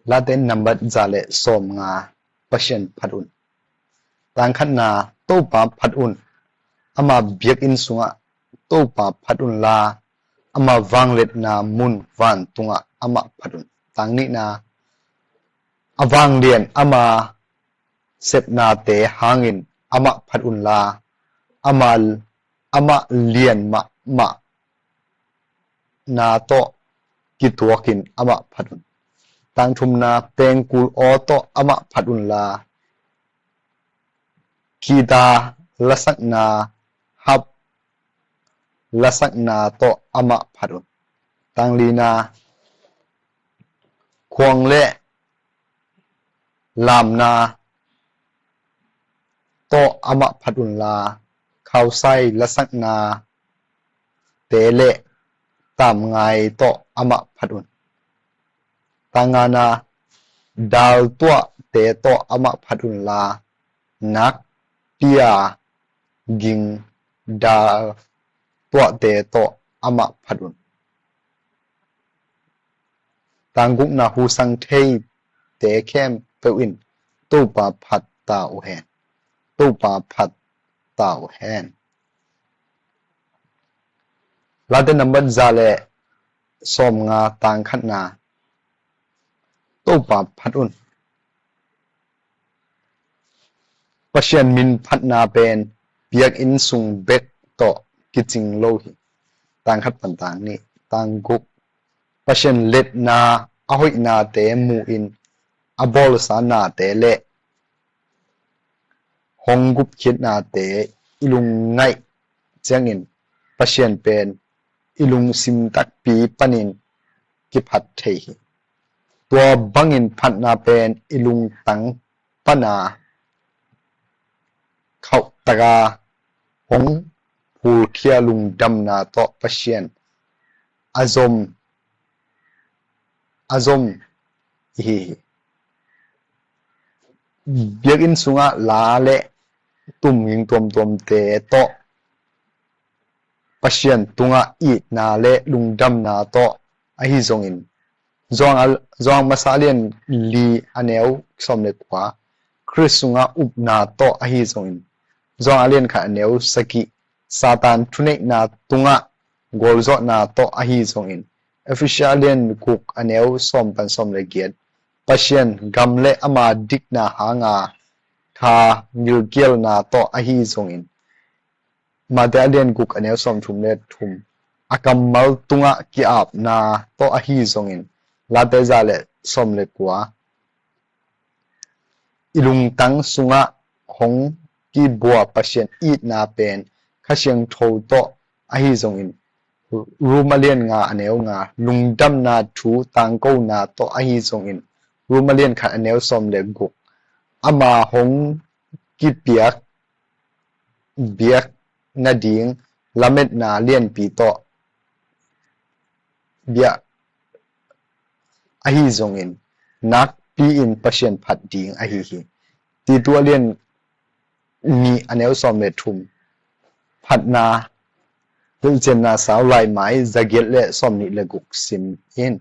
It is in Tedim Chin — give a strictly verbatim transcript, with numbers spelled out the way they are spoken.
Late nambat za le sawmnga, Pasian phat un. Tang khatna, Topa phat un. Ama biakinn sungah Topa phat unla, ama vangliatna mun vantungah amah phat un. Tang nihna, a vanglian ama sepnate hangin amah phat unla, ama, amah lian mahmah na tawh kituakin amah phat un. Tang thumna, pengkul aw tawh amah phat unla, guitar lasakna, harp lasakna tawh amah phat un. Tang lina, khuang le lamna tawh amah phat unla, khausai lasakna te le tamngai tawh amah phat un. Tang ngana, dal tuahte tawh amah phat unla, nakpi-a ging dal tuahte tawh amah phat un. Tang gukna, husang theite khempeuh in Topa phat ta uh hen. Topa phat ta uh hen. Late nambat za le sawmnga, tang khatna, Topa phat un. Pasian min phatna pen biakinn sung bek tawh kicing lo hi. Tang khat pan tang nih, tang guk, Pasian liatna, a hoihnate mu-in a bawlsa nate le hong gupkhiatnate i lungngaih ciangin Pasian pen i lungsim takpi panin kiphat thei hi. Tua bangin phatna pen i lungtang pana khauhtaka hong phulkhia lungdamna tawh Pasian a zom, a zom ihi hi. Biakinn sungah la le tumging tuamtuamte tawh Pasian tungah itna le lungdamna tawh ahi zongin, Johan, Johan masa a lian li a neu sawm le kua, Khrist sungah upna tawh ahi zongin, Johan a lian khat a neu sagih, Satan thuneihna tungah gualzawhna tawh ahi zongin, Efesa a lian guk a neu sawm pan sawm le giat, Pasian gam le ama dikna hanga kha gilkialna tawh ahi zongin, Mate a lian guk a neu sawm thum le thum, a kammal tungah ki-apna tawh ahi zongin, Late za le sawm le kua, i lungtang sungah hong kibua Pasian itna pen Kha Siangtho tawh ahi zongin, Rom a lian nga a neu nga, lungdamna thu tangkona tawh ahi zongin, Rom a lian khat a neu sawm le guk, ama hong kipiak biak nading lametna lianpi tawh biak ahi zongin, nakpi-in Pasian phat ding ahi hi. Titu a lian nih a neu sawm le thum, phatna, hilhcianna sau laimai zagiat le sawm nih le guk sim in.